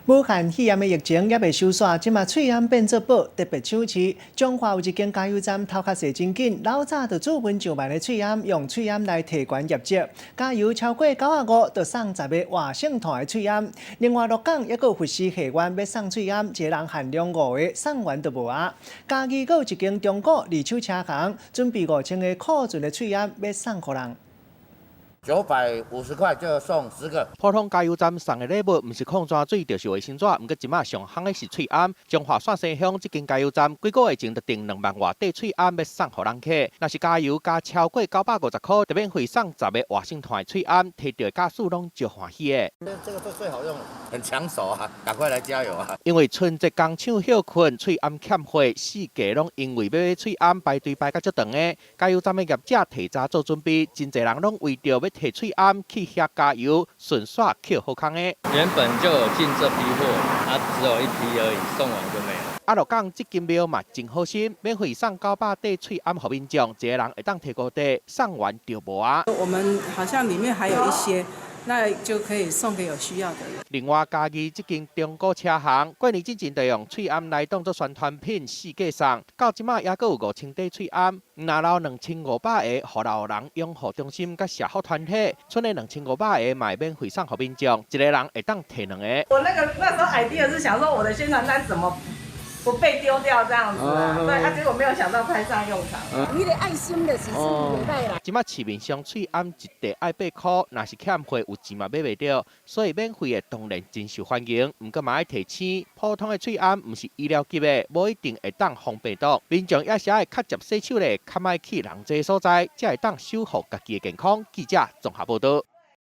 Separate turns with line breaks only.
武漢肺炎的疫情猶未收煞，這馬喙罨變做寶，特別搶市。彰化有一間加油站頭殼踅真緊，老早就注文上萬的喙罨，用喙罨來提懸業績。加油超過95就送10個活性炭的喙罨。另外，鹿港猶閣有佛寺下願欲送喙罨，一個人限量五個，送完就無啊。嘉義閣有一間中古二手車行，準備5000個庫存的喙罨欲送予人。
950塊就送10個。
普通加油站送的禮物，毋是礦泉水，就是衛生紙。毋過這馬上夯的是喙罨。彰化線西鄉這間加油站，幾個月前就訂2萬外塊喙罨欲送予人客。若是加油加超過950塊，就免費送10個活性炭的喙罨，提著的駕駛攏足歡喜的。
這個最好用，很搶手啊！趕快來加油啊！
因為春節工廠歇睏，喙罨欠貨，四界攏因為欲買喙罨排隊排甲足長的。加油站的業者提早做準備，真濟人攏為著欲提喙罨去遐加油，順紲抾好康的。
原本就有進這批貨，啊，只有一批而已，送完就沒了。
啊，鹿港這間廟嘛真好心，免費送900塊喙罨予民眾，一個人會當提五塊，送完就無啊。
我們好像裡面還有一些，那就可以送給有需要的人。
另外，嘉義這間中古車行，過年之前就用喙罨來當作宣傳品，四界送，到這馬猶閣有5000塊喙罨，若留2500個，予老人養護中心佮社福團體，賰的2500個嘛免費送予民眾，一個人會當提兩個。
我那個那時候 idea 是想說，我的宣傳單怎麼不被丟掉這樣子啊？對啊，結果沒有想到派上用場。
你的愛心就是袂䆀啦。
這馬市面上喙罨一袋愛8塊，若是欠貨有錢嘛買袂著，所以免費的當然真受歡迎。毋過嘛愛提醒，普通的喙罨毋是醫療級的，無一定會當防病毒。民眾也是愛較捷洗手咧，較莫去人濟所在，才會當守護家己的健康。記者綜合報導。